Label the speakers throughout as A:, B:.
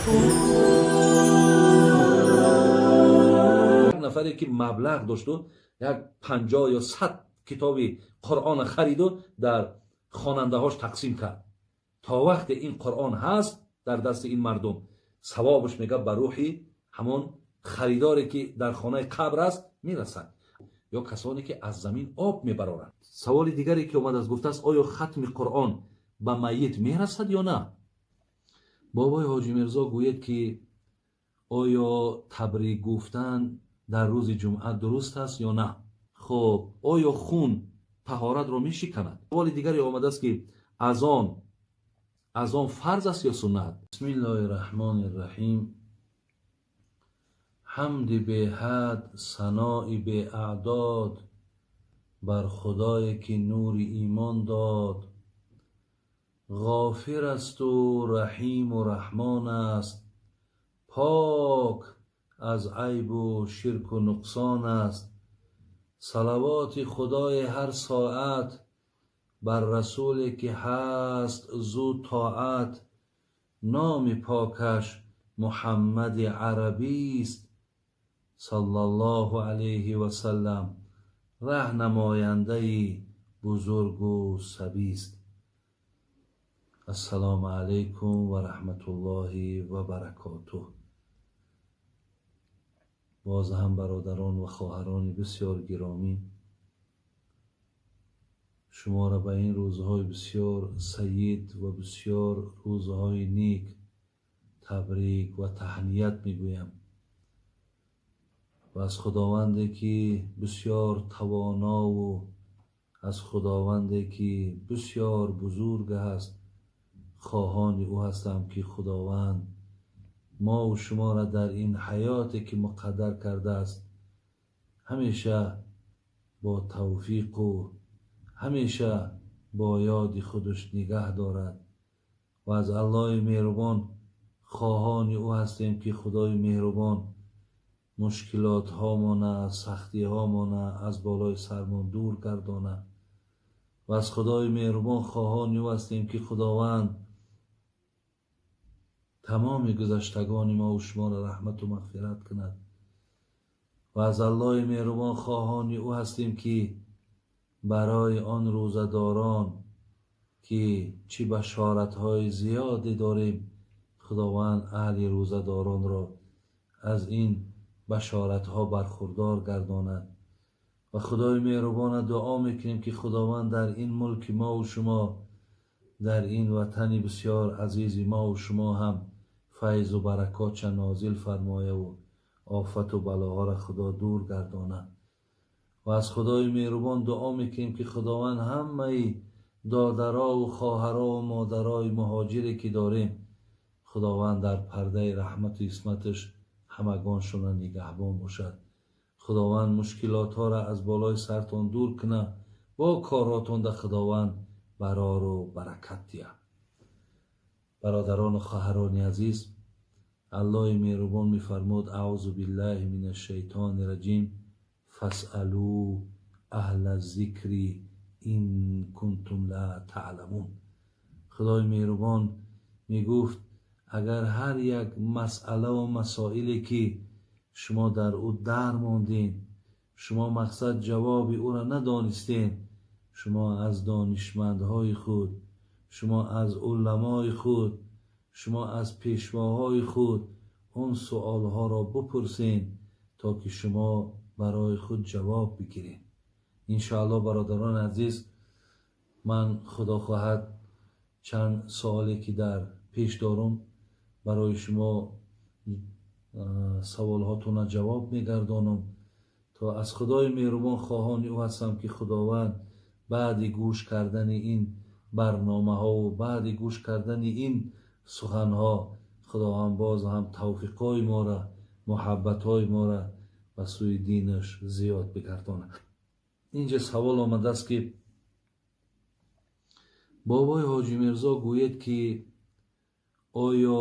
A: Як нафаре ки маблағ дошту як 50 ё 100 китоби Қуръона хариду дар хонандаҳош тақсим кард. То вақте ин Қуръон ҳаст дар дасти ин мардум, савобаш, мега, ба рӯҳи ҳамон харидоре ки дар хонаи қабр аст, мерасад. Ё касоне ки аз замин об мебароранд. Саволи дигаре ки омадааст, гуфтааст: оё хатми Қуръон ба майит мерасад ё на? Бобои Ҳоҷи Мирзо, гӯед, ки оё табрик гуфтан дар рӯзи ҷумъа дуруст аст ё на? Хуб, оё хун таҳоратро мешиканад? Саволи дигаре омадааст, ки азон фарз аст ё суннат? Бисмиллоҳи раҳмони раҳим. Ҳамди беҳад, санои беаъдод бар Худое ки нури имон дод. Ғофир асту раҳиму раҳмон аст, пок аз айбу ширку нуқсон аст. Салавоти Худои ҳар соат бар расуле ки ҳаст зу тоат. Номи покаш Муҳаммади арабист, саллаллоҳу алайҳи васаллам, раҳнамояндаи бузургу сабист. Ассалому алайкум ва раҳматуллоҳи ва баракотуҳ. Боз ҳам, бародарон ва хоҳарони бисёр гиромӣ, шуморо ба ин рӯзҳои бисёр саид ва бисёр рӯзҳои нек табрик ва таҳният мегӯям ва аз Худованде ки бисёр тавонову аз Худованде ки бисёр бузург аст, хоҳони ӯ ҳастам, ки Худованд мову шуморо дар ин ҳаёте ки муқаддар кардааст, ҳамеша бо тавфиқу ҳамеша бо ёди худаш нигаҳ дорад. Ва аз Аллоҳи меҳрубон хоҳони ӯ ҳастем, ки Худои меҳрубон мушкилотҳомона, сахтиҳомона аз болои сармон дур гардонад. Ва аз Худои меҳрубон хоҳони ӯ ҳастем, ки Худованд тамоми гузаштагони мову шуморо раҳмату мағфират кунад. Ва аз Аллоҳи меҳрубон хоҳони ӯ ҳастем, ки барои он рӯзадорон, ки чӣ башоратҳои зиёде дорем, Худованд аҳли рӯзадоронро аз ин башоратҳо бархурдор гардонад. Ва Худои меҳрубона дуо мекунем, ки Худованд дар ин мулки мову шумо, дар ин ватани бисёр азизи мову шумо ҳам файзу баракотша нозил фармояву офату балоҳоро Худо дур гардонад. Ва аз Худои меҳрубон дуо мекунем, ки Худованд ҳамаи додарову хоҳарову модарои муҳоҷире ки дорем, Худованд дар пардаи раҳмату исматаш ҳамагоншона нигаҳбон бошад. Худованд мушкилотҳоро аз болои сартон дур кунад, бо коротонда Худованд барору баракат диҳад. Бародарону хоҳарони азиз, Аллоҳи меҳрубон мефармуд: аъузу биллаҳи мин ашшайтони раҷим, фасъалу аҳла зикри ин кунтум ла таъламун. Худои меҳрубон мегуфт: агар ҳар як масъалаву масоиле ки шумо дар ӯ дар мондед, шумо, мақсад, ҷавоби ӯро надонистед, шумо аз донишмандҳои худ, шумо аз уламои худ, шумо аз пешвоҳои худ он суолҳоро бупурсед, то ки шумо барои худ ҷавоб бигиред. Иншоаллоҳ, бародарони азиз, ман, Худо хоҳад, чанд суоле ки дар пеш дорум, барои шумо саволҳотонро ҷавоб мегардонам. То аз Худои меҳрубон хоҳони ӯ ҳастам, ки Худованд баъди гӯш кардани ин барномаҳову баъди гӯш кардани ин суханҳо, Худованд боз ҳам тавфиқҳои моро, муҳаббатҳои моро ба сӯи динаш зиёд бигардонад. Инҷа савол омадааст, ки бобои Ҳоҷи Мирзо, гӯед, ки оё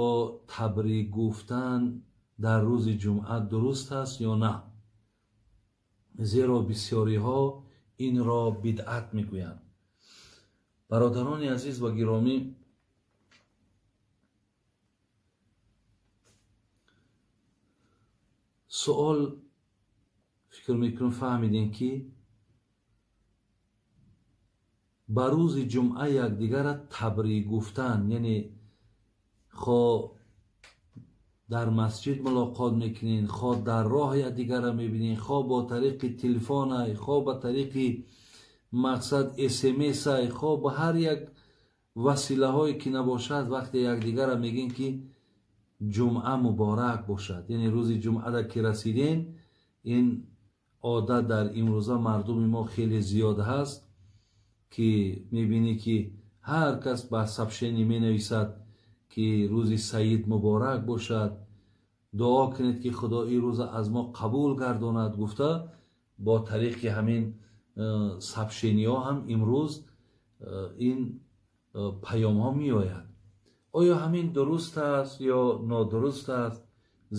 A: табрик гуфтан дар рӯзи ҷумъа дуруст аст ё на, зеро бисёриҳо инро бидъат мегӯянд. Бародарони азиз ва гиромӣ. Суол фикр мекунам фаҳмидем, ки ба рӯзи ҷумъа якдигарра табрик гуфтан, яъне хо дар масҷид мулоқот мекунед, хо дар роҳ якдигарра мебинед, хо бо тариқи телефонай, хо ба тариқи мақсад смсай, хо ба ҳар як василаҳое ки набошад, вақте якдигарра мегӯем, ки ҷумъа муборак бошад, яъне рӯзи ҷумъада ки расидем, ин одат дар имрӯза мардуми мо хеле зиёд ҳаст, ки мебинӣ, ки ҳар кас ба сообщение менависад, ки рӯзи саид муборак бошад, дуо кунед, ки Худо ин рӯза аз мо қабул гардонад, гуфта бо тариқи ҳамин сообщениҳо ҳам имрӯз ин паёмҳо меояд. Оё ҳамин дуруст аст ё нодуруст аст?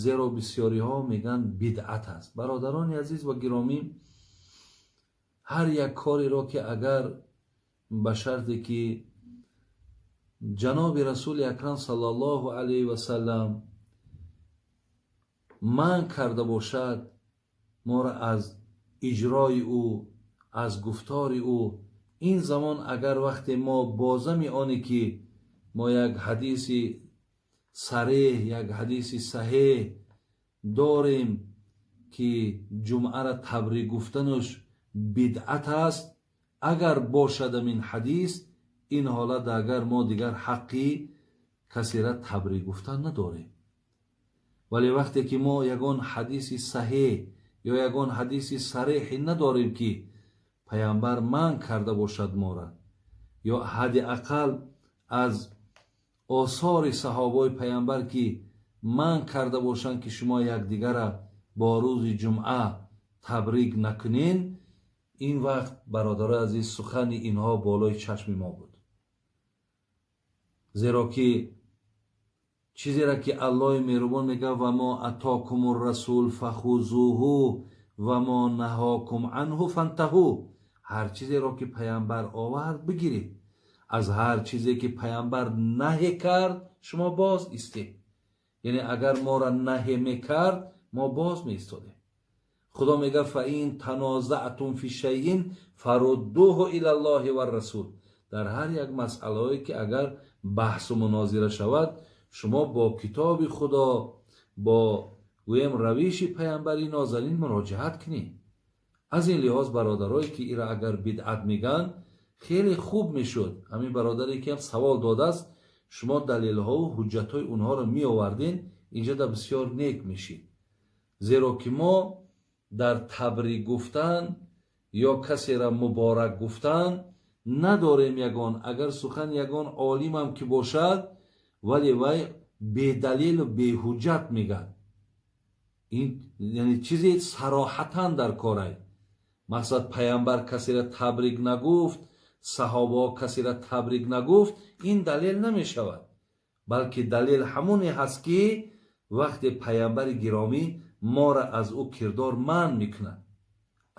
A: Зеро бисёриҳо мегӯянд, бидъат аст. Бародарони азиз ва гиромӣ, ҳар як кореро ки агар ба шарте ки ҷаноби Расули Акрам саллаллоҳу алайҳи васалам манъ карда бошад моро аз иҷрои ӯ, аз гуфтори ӯ, ин замон агар вақте мо бозами оне ки мо як ҳадиси сареҳ, як ҳадиси саҳеҳ дорем, ки ҷумъара табрик гуфтанаш бидъат аст, агар бошад амин ҳадис, ин ҳолат агар мо дигар ҳаққи касера табрик гуфтан надорем. Вале вақте ки мо ягон ҳадиси саҳеҳ ё ягон ҳадиси сареҳе надорем, ки паямбар манъ карда бошад мора, ё ҳадди ақал аз осори саҳобои паямбар ки манъ карда бошанд, ки шумо якдигара бо рӯзи ҷумъа табрик накунен, ин вақт, бародарои азиз, сухани инҳо болои чашми мо буд. Зеро ки чизеро ки Аллоҳи меҳрубон мегӯяд: «Ва мо атокум расул фахузуҳу ва мо наҳокум анҳу фантаҳу». Ҳар чизеро ки паямбар овард, бигиред, аз ҳар чизе ки паямбар наҳе кард, шумо боз истед. Яъне агар моро наҳе мекард, мо боз меистодем. Худо мегӯяд: «Фаин танозаътум фи шайин фаруддуҳу илаллоҳи варрасул». Дар ҳар як масъалаое ки агар баҳсу мунозира шавад, шумо бо китоби Худо, бо гӯем равиши паямбари нозанин муроҷиат кунед. Аз ин лиҳоз, бародарое ки ира агар бидъат мегӯянд, хеле хуб мешуд, ҳамин бародаре ки ҳам савол додааст, шумо далелҳову ҳуҷҷатҳои онҳоро меоварден, инҷода бисёр нек мешид. Зеро ки мо дар табрик гуфтан ё касера муборак гуфтан надорем ягон, агар сухан ягон олимам ки бошад, вале вай бедалилу беҳуҷҷат мегӯяд. Ин яъне чизе сароҳатан дар корай мақсад, паямбар касера табрик нагуфт, саҳобаҳо касера табрик нагуфт, ин далел намешавад, балки далел ҳамоне ҳаст, ки вақте паямбари гиромӣ моро аз ӯ кирдор манъ мекунад.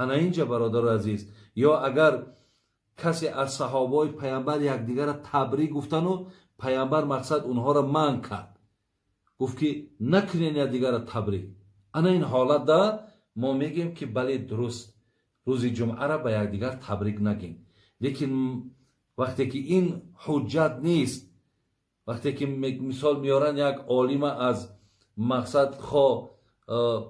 A: Ана инҷа, бародари азиз, ё агар касе аз саҳобаҳои паямбар якдигарра табрик гуфтану паямбар мақсад онҳоро манъ кард, гуфт ки накунен якдигарра табрик, ана ин ҳолатда мо мегӯем, ки бале, дуруст, рӯзи ҷумъара ба якдигар табрик нагем. Лекин вақте ки ин ҳуҷҷат нест, вақте ки мисол меоранд як олима аз мақсад, хо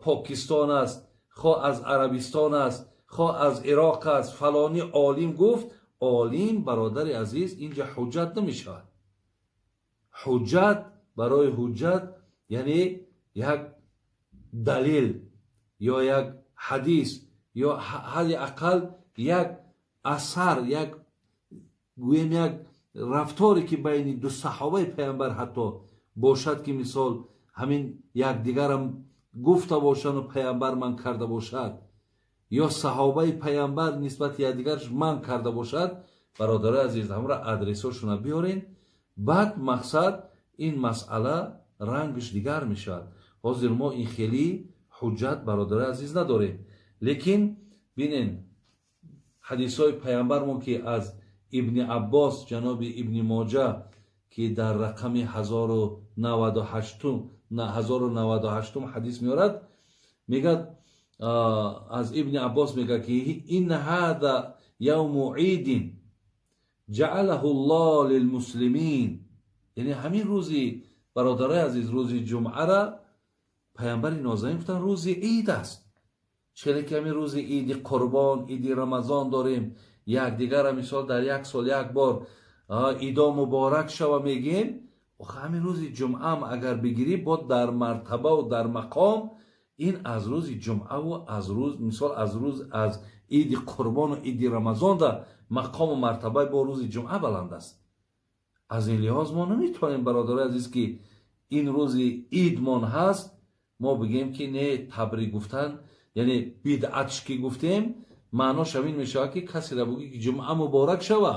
A: Покистон аст, хо аз Арабистон аст, хо аз Ироқ аст, фалонӣ олим гуфт, олим, бародари азиз, инҷа ҳуҷҷат намешавад. Ҳуҷҷат, барои ҳуҷҷат яъне як далел ё як ҳадис ё ҳадди ақал як асар, як гӯем як рафторе ки байни ду саҳобаи паямбар ҳатто бошад, ки мисол ҳамин якдигарам гуфта бошанду паямбар манъ карда бошад ё саҳобаи паямбар нисбати якдигарш манъ карда бошад. Бародарои азиз, ҳамра адресҳошона биёрен, баъд мақсад ин масъала рангш дигар мешавад. Ҳозир мо ин хеле ҳуҷҷат, бародарои азиз, надорем. Лекин бинен, ҳадисҳои паямбармо, ки аз Ибни Аббос, ҷаноби Ибни Моҷа, ки дар рақами 1098 ҳадис меорад. Мегӯяд, аз Ибни Аббос мегӯяд, ки ин ҳада явму идин ҷаалаҳу Аллоҳ лилмуслимин. Яъне ҳамин рӯзи, бародарои азиз, рӯзи ҷумъара паямбари нозанин гуфтанд, рӯзи ид аст. Челе ки ҳамин рӯзи иди Қурбон, иди Рамазон дорем, якдигарра мисол дар як сол як бор идо муборак шава мегӯем. Охи, ҳамин рӯзи ҷумъаам агар бигирӣ, бо дар мартабаву дар мақом ин аз рӯзи ҷумъаву аз рӯз, мисол, аз рӯз, аз иди Қурбону иди Рамазон да мақому мартабаи бо рӯзи ҷумъа баланд аст. Аз ин лиҳоз мо наметавонем, бародарои азиз, ки ин рӯзи идмон ҳаст, мо бигӯем, ки не, табрик гуфтан яъне бидъатш. Ки гуфтем, маънош ҳамин мешавад, ки касеро бугӯӣ, ки ҷумъа муборак шава,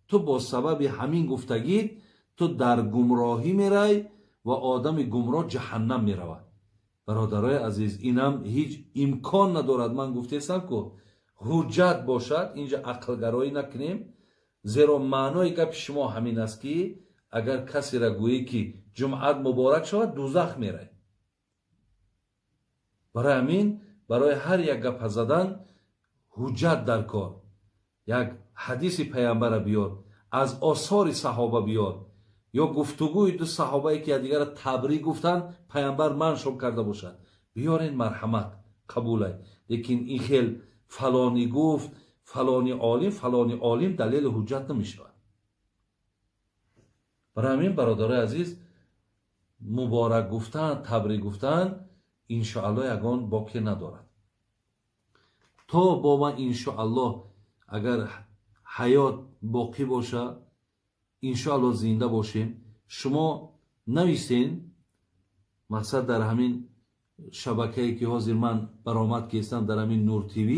A: ту бо сабаби ҳамин гуфтагит ту дар гумроҳӣ мерай ва одами гумроҳ ҷаҳаннам меравад. Бародарои азиз, инам ҳеҷ имкон надорад. Ман гуфтестам, ку ҳуҷҷат бошад, инҷа ақлгароӣ накунем, зеро маънои гапи шумо ҳамин аст, ки агар касеро гӯӣ, ки ҷумъат муборак шавад, дузах мерай. Барои ҳамин барои ҳар як гапа задан ҳуҷҷат дар кор. Як ҳадиси паямбара биёр, аз осори саҳоба биёр ё гуфтугӯи ду саҳобае, ки якдигарро табрик гуфтанд, паямбар маншоб карда бошад, биёрен, марҳамат, қабулай. Лекин ин хел фалонӣ гуфт, фалони олим, фалони олим далели ҳуҷҷат намешавад. Барои ҳамин, бародарои азиз, муборак гуфтан, табрик гуфтан, иншоаллоҳ, ягон боке надорад. То бо ман, иншоаллоҳ, агар ҳаёт боқӣ боша, иншоаллоҳ, зинда бошем, шумо нависен. Мақсад, дар ҳамин шабакае, ки ҳозир ман баромад кестам, дар ҳамин Нур ТВ,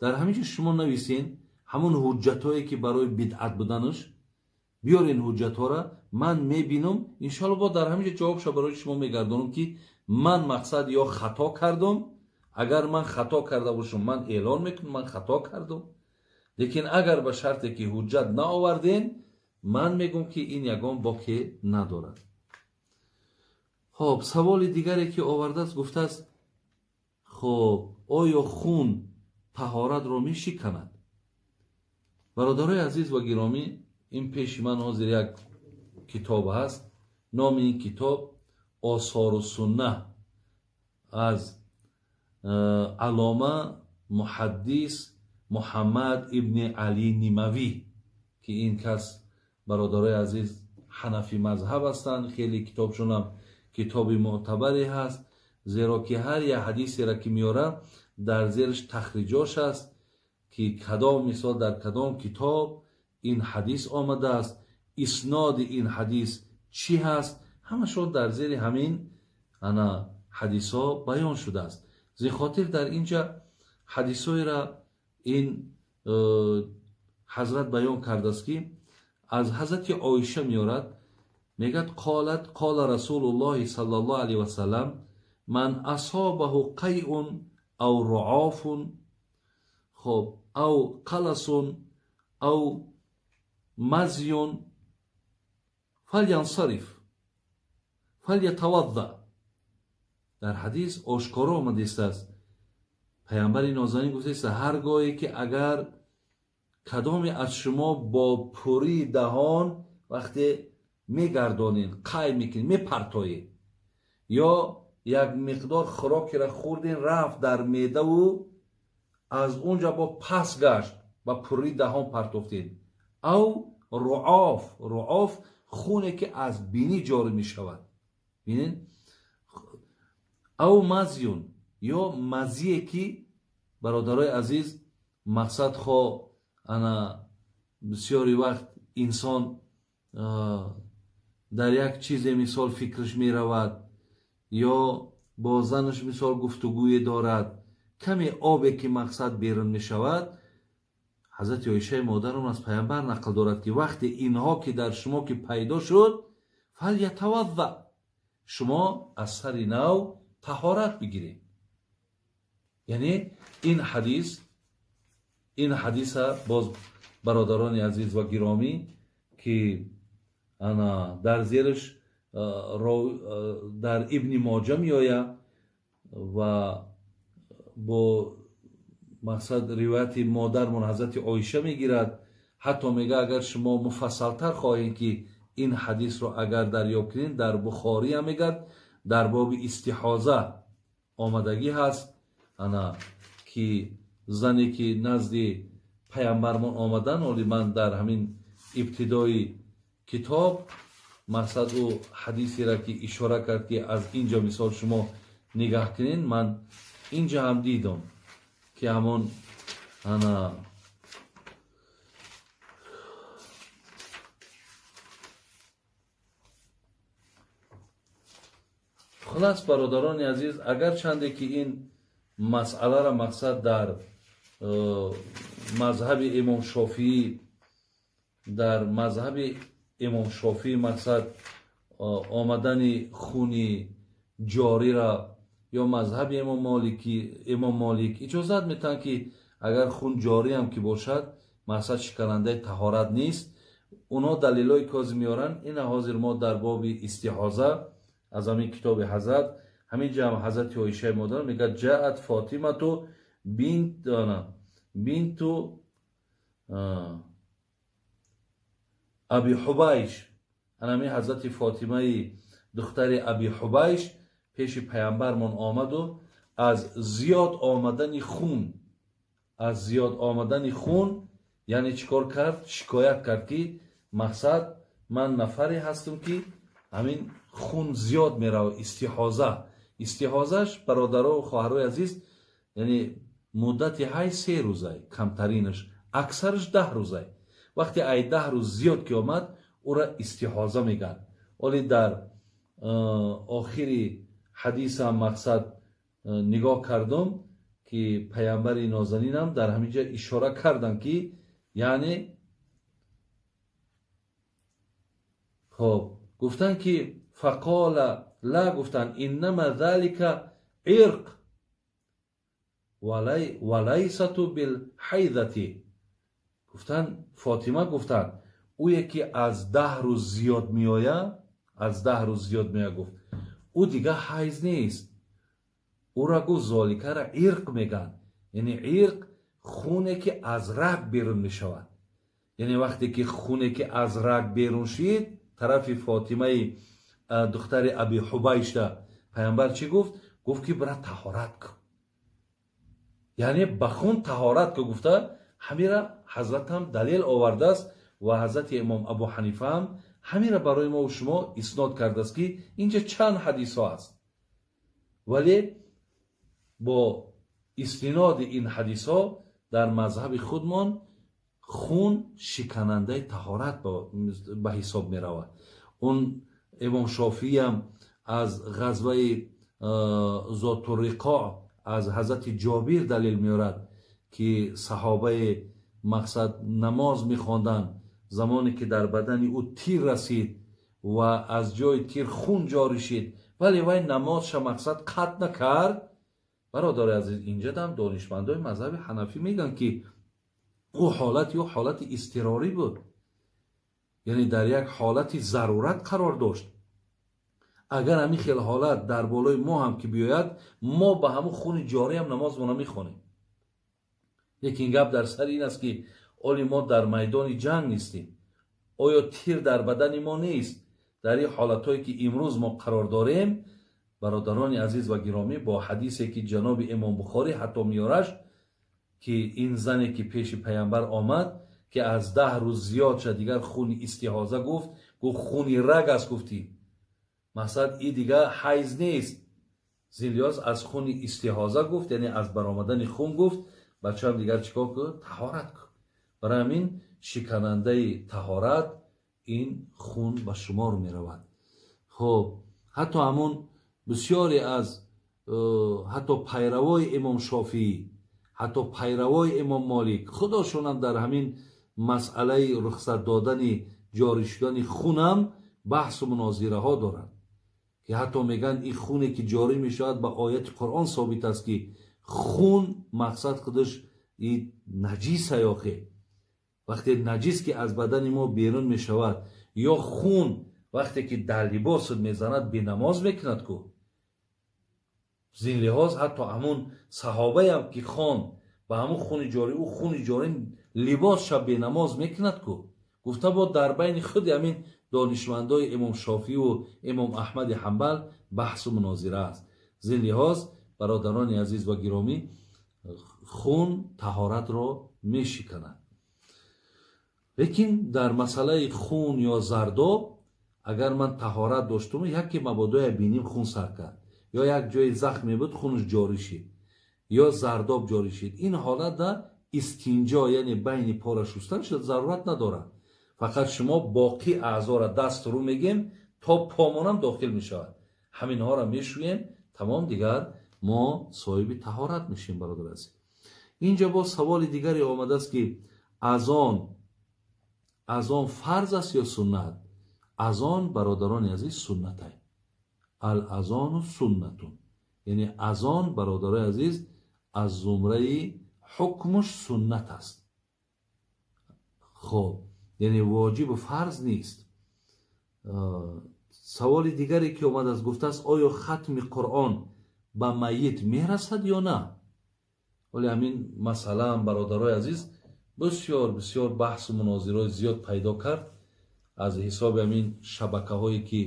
A: дар ҳамин ҷо шумо нависен ҳамон ҳуҷҷатҳое, ки барои бидъат буданаш биёрен. Ҳуҷҷатҳоро ман мебинам, иншоалло, бо дар ҳамин ҷо ҷавобша барои шумо мегардонам, ки ман, мақсад, ё хато кардам. Агар ман хато карда бошам, ман эълон мекунам, ман хато кардам. Лекин агар ба шарте ки ҳуҷҷат наоварден, ман мегӯм, ки ин ягон боке надорад. Хоб, саволи дигаре, ки овардааст, гуфтааст: хоб, оё хун таҳоратро мешиканад? Бародарои азиз ва гиромӣ, ин пеши ман ҳозир як китоб ҳаст. Номи ин китоб «Осору сунна» аз аллома муҳаддис Муҳаммад ибни Али Нимавӣ, ки ин кас, бародарои азиз, ҳанафӣ мазҳаб ҳастанд. Хеле китобшонам китоби мӯътабаре ҳаст, зеро ки ҳар як ҳадисеро, ки меёрад, дар зериш тахриҷош аст, ки кадом, мисол, дар кадом китоб ин ҳадис омадааст, исноди ин ҳадис чӣ ҳаст, ҳамашон дар зери ҳамин ана ҳадисҳо баён шудааст. Зин хотир дар инҷа ҳадисҳоеро ин ҳазрат баён кардааст, ки аз ҳазрати Оиша меорад. Мегӯяд: قالت قال رسول الله صلى الله عليه وسلم من أصابه قيء أو رعاف، خب، أو قلس أو مزي فلينصرف فليتوضأ. Дар ҳадис ошкоро омадистааст, паямбари нозанин гуфтааст: ҳар гоҳе ки агар кадоме аз шумо бо пурии даҳон вақте мегардонед, қай мекунед, мепартоед ё як миқдор хӯрокеро хӯрден, рафт дар меъдаву аз он ҷо бо пас гашт, ба пурии даҳон партофтед, أو رعاف. رعاف хуне, ки аз бинӣ ҷорӣ мешавад, бинед, أو مزي ё мазие, ки, бародарои азиз, мақсад, хо ана бисёри вақт инсон дар як чизе, мисол, фикраш меравад ё бо занаш, мисол, гуфтугӯе дорад, каме обе, ки, мақсад, берун мешавад. Ҳазрати Оишаи модарон аз паямбар нақл дорад, ки вақте инҳо ки дар шумо ки пайдо шуд, فليتوضأ, шумо аз сари нав таҳорат бигиред. Яъне ин ҳадиса боз, бародарони азиз ва гиромӣ, ки ана дар зериш дар Ибни Моҷа меояд ва бо мақсад ривояти модармон ҳазрати Оиша мегирад. Ҳатто мега агар шумо муфассалтар хоҳед ки ин ҳадисро агар дарёб кунед, дар Бухорӣ ҳам мегад, дар боби истиҳоза омадагӣ ҳаст, ана ки зане ки назди паямбармон омадан. Оли ман дар ҳамин ибтидои китоб мақсад ӯ ҳадисеро ки ишора кард ки аз инҷо мисол шумо нигаҳ кунед, ман инҷа ҳам дидам ки ҳамон ана хулас бародарони азиз, агарчанде ки ин масъаларо мақсад дар мазҳаби имом Шофиӣ, дар мазҳаби имом Шофиӣ мақсад омадани хуни ҷориро ё мазҳаби имом Молик иҷозат метаҳанд ки агар хун ҷориам ки бошад, мақсад шиканандаи таҳорат нест. Онҳо далелҳои кози меоранд. Ина ҳозир мо дар боби истиҳоза аз ҳамин китоби ҳазрат, ҳамин ҷа ҳам ҳазрати Оишаи модар мегӯяд: ҷаат Фотимату бинту Аби Ҳубайш. Анами ҳазрати Фотимаи духтари Аби Ҳубайш пеши паямбармон омаду аз зиёд омадани хун, аз зиёд омадани хун, яъне чӣ кор кард? Шикоят кард ки мақсад ман нафаре ҳастам ки ҳамин хун зиёд меравад, истиҳоза. Истиҳозаш, бародаро ва хоҳарои азиз, яъне муддати ҳай 3 рӯзай, камтаринаш, аксараш 10 рӯзай. Вақте ай 10 рӯз зиёд ки омад, ӯра истиҳоза мегӯянд. Оли дар охири ҳадисам мақсад нигоҳ кардам ки паямбари нозанинам дар ҳамин ҷа ишора карданд ки яъне хоб гуфтанд ки фақола ла, гуфтанд иннама залика ирқ валайсату билҳайзати. Гуфтанд Фотима гуфтанд ӯе ки аз 10 рӯз зиёд меояд, аз 10 рӯз зиёд меояд, гуфт ӯ дига ҳайз нест. Ӯра гуфт золикара ирқ мегӯянд, яъне ирқ хуне ки аз раг берун мешавад. Яъне вақте ки хуне ки аз раг берун шид, тарафи Фотимаи духтари Аби Ҳубайшда паямбар чӣ гуфт? Гуфт ки бира таҳорат кун, яъне ба хун таҳорат кун гуфта. Ҳамира ҳазратам далел овардааст ва ҳазрати имом Абу Ҳанифа ҳам ҳамира барои мо шумо иснод кардааст ки инҷа чанд ҳадисҳо аст, вале бо истиноди ин ҳадисҳо дар мазҳаби худмон хун шиканандаи таҳорат ба ҳисоб меравад. Он имом Шофиӣ ҳам аз ғазваи Зотуриқоъ аз ҳазрати Ҷобир далел меорад ки саҳобаи мақсад намоз мехонданд, замоне ки дар бадани ӯ тир расид ва аз ҷои тир хун ҷорӣ шид, вале вай намозша мақсад қатъ накард. Бародари азиз, инҷа дам донишмандои мазҳаби ҳанафӣ мегӯянд ки ӯ ҳолати ӯ ҳолати изтирорӣ буд, яъне дар як ҳолати зарурат қарор дошт. Агар ҳамин хел ҳолат дар болои мо ҳам ки биёяд, мо ба ҳамун хуни ҷориам намозмона мехонем. Лекин гап дар сари ин аст ки оли мо дар майдони ҷанг нестем. Оё тир дар бадани мо нест? Дар ин ҳолатҳое ки имрӯз мо қарор дорем, бародарони азиз ва гиромӣ, бо ҳадисе ки ҷаноби имом Бухорӣ ҳатто меораш ки ин зане ки пеши паямбар омад ки аз 10 рӯз зиёд шад, дигар хуни истиҳоза гуфт, гуфт хуни раг аст, гуфтӣ мақсад и дигар ҳайз нест. Зилёз аз хуни истиҳоза гуфт, яъне аз баромадани хун гуфт, бачаам дигар чӣ кор кун? Таҳорат кун. Барои ҳамин шиканандаи таҳорат ин хун ба шумор меравад. Хоб ҳатто ҳамон бисёре аз ҳатто пайравои имом Шофиӣ, ҳатто пайравои имом Молик худошонам дар ҳамин масъалаи рухсат додани ҷорӣ шудани хунам баҳсу мунозираҳо доранд ки ҳатто мегӯянд ин хуне ки ҷорӣ мешавад ба ояти Қуръон собит аст ки хун мақсад худаш и наҷиса ёхе. Вақте наҷис ки аз бадани мо берун мешавад ё хун вақте ки дар либосат мезанад бенамоз мекунад ку. Зин лиҳоз ҳатто ҳамун саҳобаям ки хон ба ҳамун хуни ҷорӣ, ӯ хуни ҷорӣ либосша бенамоз мекунад ку. Гуфта бо дар байни худи ҳамин донишмандои Имом Шофиу Имом Аҳмади Ҳанбал баҳсу мунозира аст. Зин лиҳоз, бародарони азиз ва гиромӣ, хун таҳоратро мешиканад. Лекин дар масъалаи хун ё зардоб, агар ман таҳорат доштум, яке мабодоя биним хун сар кард ё як ҷои захме буд, хунаш ҷорӣ шид ё зардоб ҷорӣ шид, ин ҳолатда истинҷо, яъне байни пора шустан шуд, зарурат надорад. Фақат шумо боқӣ аъзора, даст рӯ мегем, то помонам дохил мешавад, ҳаминҳоро мешӯем, тамом, дигар мо соҳиби таҳорат мешем. Бародар азиз, инҷа боз саволи дигаре омадааст, ки азон фарз аст ё суннат? Азон, бародарони азиз, суннатай. Ал-азону суннатун, яъне азон, бародарои азиз, аз зумраи ҳукмуш суннат аст. Хоб, яъне воҷибу фарз нест. Саволи дигаре ки омадааст, гуфтааст: оё хатми Қуръон ба майит мерасад ё на? Вале ҳамин масъалаам, бародарои азиз, бисёр бисёр баҳсу мунозираҳои зиёд пайдо кард аз ҳисоби ҳамин шабакаҳое ки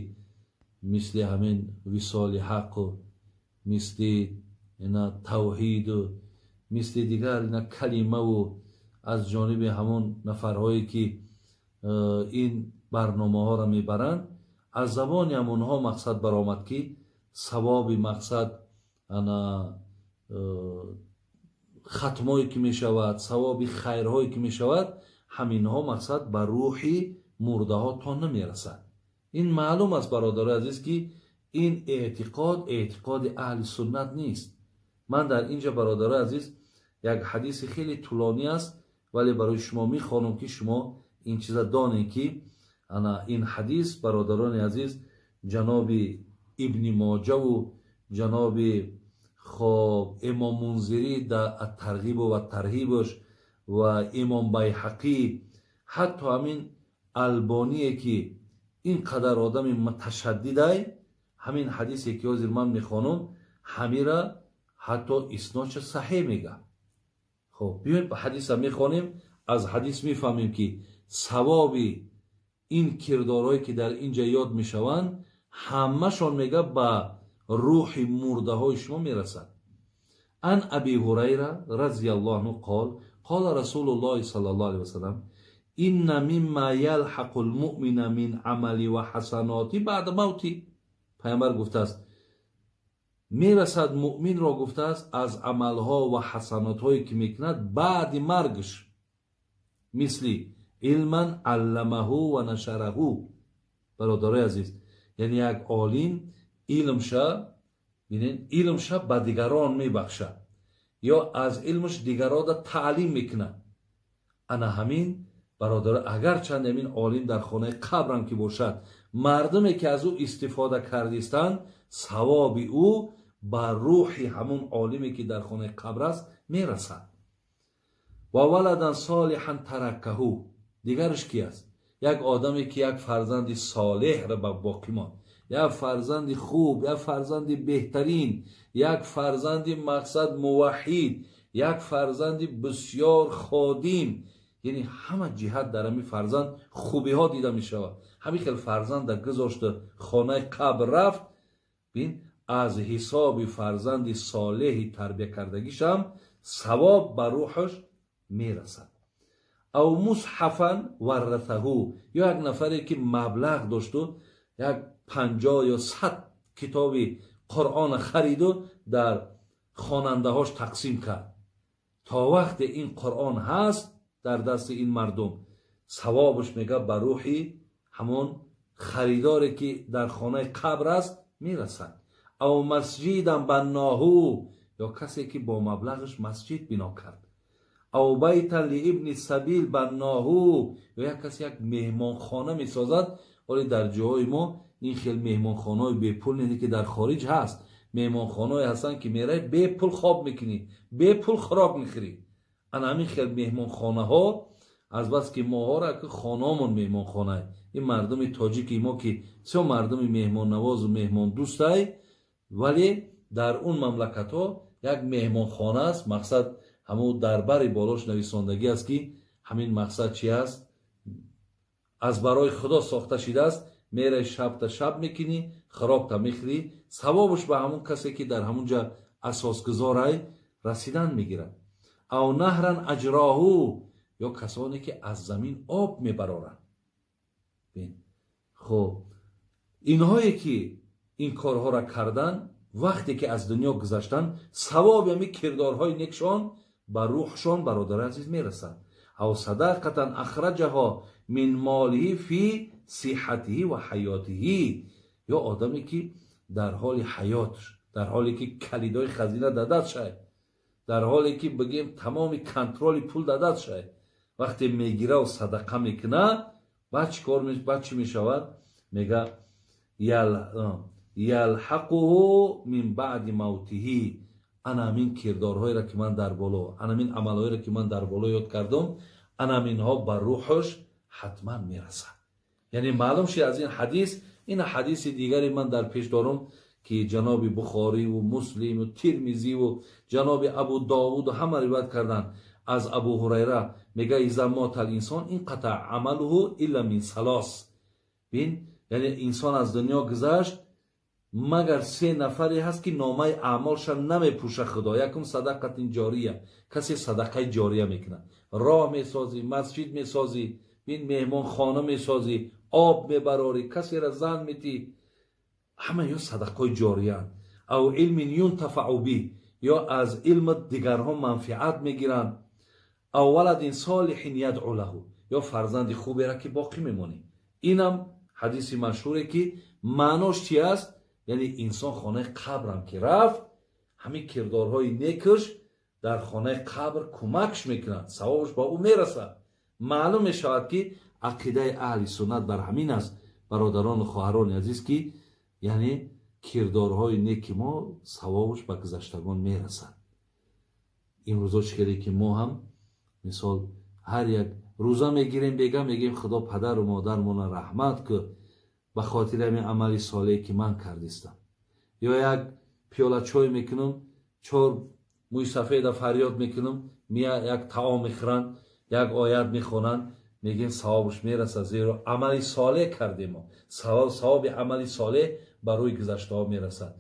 A: мисли ҳамин Висоли ҳаққу, мисли ина Тавҳиду, мисли дигар ина Калимаву, аз ҷониби ҳамон нафарҳое ки ин барномаҳоро мебаранд, аз забони ҳамонҳо мақсад баромад, ки савоби мақсад ана хатмое ки мешавад, савоби хайрҳое ки мешавад, ҳаминҳо мақсад ба рӯҳи мурдаҳо то намерасад. Ин маълум аст, бародарои азиз, ки ин эътиқод эътиқоди аҳли суннат нест. Ман дар инҷа, бародарои азиз, як ҳадиси хеле тӯлонӣ аст, вале барои шумо мехонам, ки шумо ин чиза донед, ки ана ин ҳадис, бародарони азиз, ҷаноби Ибни Моҷаву ҷаноби, хоб, Имом Мунзирӣ дар Аттарғибу ва Тарҳибаш ва Имом Байҳақӣ, ҳатто ҳамин Албоние ки ин қадар одами муташаддидай, ҳамин ҳадисе ки ҳозир ман мехонам, ҳамира ҳатто иснодша саҳеҳ мега. Хоб, биёед ҳадиса мехонем, аз ҳадис мефаҳмем, ки савоби ин кирдорҳое ки дар инҷа ёд мешаванд, ҳамашон, мега, ба рӯҳи мурдаҳои шумо мерасад. Ан Аби Ҳурайра разияллоҳу анҳу қол: қола Расулуллоҳи саллаллоҳу алайҳи васаллам: инна мимма ялҳақу лмуъмина мин амали ва ҳасаноти баъда мавти. Пайғамбар гуфтааст: мерасад муъминро, гуфтааст, аз амалҳо ва ҳасанотҳое ки мекунад баъди маргш, мисли илман алламаҳу ва нашараҳу. Бародарои азиз, яъне як олим илмша, бинед, илмша ба дигарон мебахшад ё аз илмаш дигарода таълим мекунад. Ана ҳамин, бародар, агарчанд ҳамин олим дар хонаи қабрам ки бошад, мардуме ки аз ӯ истифода кардистанд, савоби ӯ ба рӯҳи ҳамун олиме ки дар хонаи қабр аст мерасад. Ва валадан солиҳан тараккаҳу. Дигараш ки аст? Як одаме ки як фарзанди солеҳро ба боқӣ монд, як фарзанди хуб, як фарзанди беҳтарин, як фарзанди мақсад муваҳҳид, як фарзанди бисёр ходим, яъне ҳама ҷиҳат дар ҳамин фарзанд хубиҳо дида мешавад. Ҳамин хел фарзанда гузошта, хонаи қабр рафт, бин, аз ҳисоби фарзанди солеҳи тарбия кардагишам савоб ба рӯҳаш мерасад. Ав мусҳафан варратаҳу. Ё як нафаре ки маблағ дошту як 50 ё 100 китоби Қуръона хариду дар хонандаҳош тақсим кард. То вақте ин Қуръон ҳаст дар дасти ин мардум, савобаш, мега, ба рӯҳи ҳамон харидоре ки дар хонаи қабр аст мерасад. Ав масҷидан банноҳу. Ё касе ки бо маблағаш масҷид бино кард. Ав байтан лиибни сабил банноҳу. Ё як касе як меҳмонхона месозад. Вале дар ҷоҳои мо ин хел меҳмонхонаҳои бепул не, ки дар хориҷ ҳаст. Меҳмонхонаҳое ҳастанд, ки меравӣ, бепул хоб мекунӣ, бепул хӯрок мехӯрӣ. Ана ҳамин хел меҳмонхонаҳо, азбаски моҳоро ки хонаомон меҳмонхона, ин мардуми тоҷики мо ки бисёр мардуми меҳмоннавозу меҳмондӯстай, вале Дар он мамлакатҳо як меҳмонхона аст, мақсад ҳамун дар бари болош нависондагӣ аст, ки ҳамин мақсад чи аст, аз барои Худо сохта шидааст. Мераи, шабта шаб мекунӣ, хӯрокта мехӯрӣ, савобаш ба ҳамун касе, ки дар ҳамун ҷа асосгузорай, расидан мегирад. Ав наҳран аҷроҳу, ё касоне, ки аз замин об мебароранд. Хуб, инҳое ки ин корҳоро кардан, вақте ки аз дунё гузаштанд, савоби ҳамин кирдорҳои некшон ба рӯҳшон, бародари азиз, мерасад. Ав садақатан ахраҷаҳо мин молиҳи фи сиҳатиҳи ва ҳаётиҳи, ё одаме, ки дар ҳоли ҳаёт, дар ҳоле ки калидои хазина дар дастшай, дар ҳоле ки, бигем, тамоми контроли пул дар дастшай, вақте мегираву садақа мекуна, баъд чӣ кор, баъд чӣ мешавад? Мега: ялҳақуҳу мин баъди мавтиҳи. Ана ҳамин кирдорҳоеро, ки ман дар боло, ана ҳамин амалҳоеро, ки ман дар боло ёд кардам, ана ҳаминҳо ба рӯҳаш ҳатман мерасад. Яъне маълум шуд аз ин ҳадис. Ин ҳадиси дигаре ман дар пеш дорам, ки ҷаноби Бухориву Муслиму Тирмизиву ҷаноби Абу Довуду ҳама ривоят карданд аз Абу Ҳурайра. Мега: иза мота инсон инқатаа амалуҳу илла мин салос. Бин, яъне инсон аз дунё гузашт, магар се нафаре ҳаст, ки номаи аъмолша намепӯша Худо. Якум, садақатин ҷория, касе садақаи ҷория мекунад: роҳ месозӣ, масҷид месозӣ, бин, меҳмонхона месозӣ, об мебарорӣ, касера зан метӣ, ҳама ё садақаҳои ҷорияанд. Ав илмин юнтафау биҳ, ё аз илми дигарҳо манфиат мегиранд. Ав валадин солиҳин ядъу лаҳу, ё фарзанди хуберо, ки боқӣ мемонӣ. Инам ҳадиси машҳуре, ки маънош чи аст? Яъне инсон хонаи қабрам ки рафт, ҳамин кирдорҳои некаш дар хонаи қабр кӯмакш мекунад, савобаш ба ӯ мерасад. Маълум мешавад, ки ақидаи аҳли суннат бар ҳамин аст, бародарону хоҳарони азиз, ки яъне кирдорҳои неки мо савобаш ба гузаштагон мерасад. Имрӯзо чӣ хеле ки мо ҳам, мисол, ҳар як рӯза мегирем, бега мегӯем: «Худо падару модармона раҳмат ку ба хотири ҳамин амали солеҳе, ки ман кардистам». Ё як пиёла чой мекунам, чор мӯйсафеда фарёд мекунам, мия як таом мехӯранд, як оят мехонанд, мегӯем, савобаш мерасад, зеро амали солеҳ кардем. Савоби амали солеҳ ба рӯи гузаштаҳо мерасад.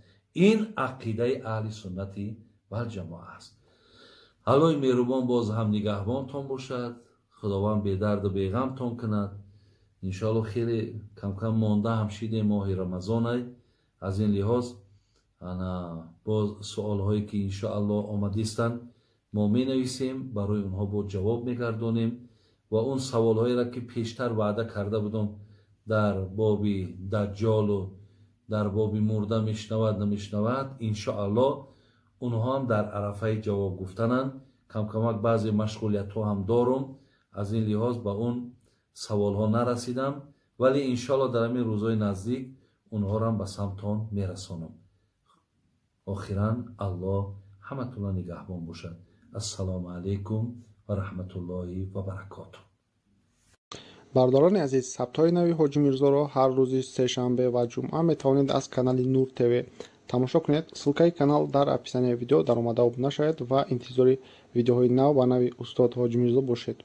A: Ин ақидаи аҳли суннати валҷамоа аст. Аллоҳи меҳрубон боз ҳам нигаҳбонтон бошад, Худованд бедарду беғамтон кунад. Иншоалло, хеле камкам монда ҳам шидем, моҳи Рамазонай. Аз ин лиҳоз ана боз суолҳое, ки иншоалло омадистанд, мо менависем, барои онҳо боз ҷавоб мегардонем ва он саволҳоеро, ки пештар ваъда карда будам дар боби Даҷҷолу дар боби мурда мешунавад, намешунавад, иншоалло, онҳо ҳам дар арафаи ҷавоб гуфтананд. Камкамак баъзе машғулиятҳо ҳам дорум, аз ин лиҳоз ба он саволҳо нарасидам, вале иншоалло дар ҳамин рӯзҳои наздик онҳоро ба самтон мерасонам. Охиран, Аллоҳ ҳаматонро нигаҳбон бошад. Ассалому алайкум ва раҳматуллоҳи ва баракотуҳ.
B: Бародарони азиз, сабтҳои нави Ҳоҷи Мирзоро ҳар рӯзи сешанбе ва ҷумъа метавонед аз канали Нур ТВ тамошо кунед. Ссылкаи канал дар описанияи видео. Даромада обуна шавед ва интизори видеоҳои нав ба нави устод Ҳоҷи Мирзо бошед.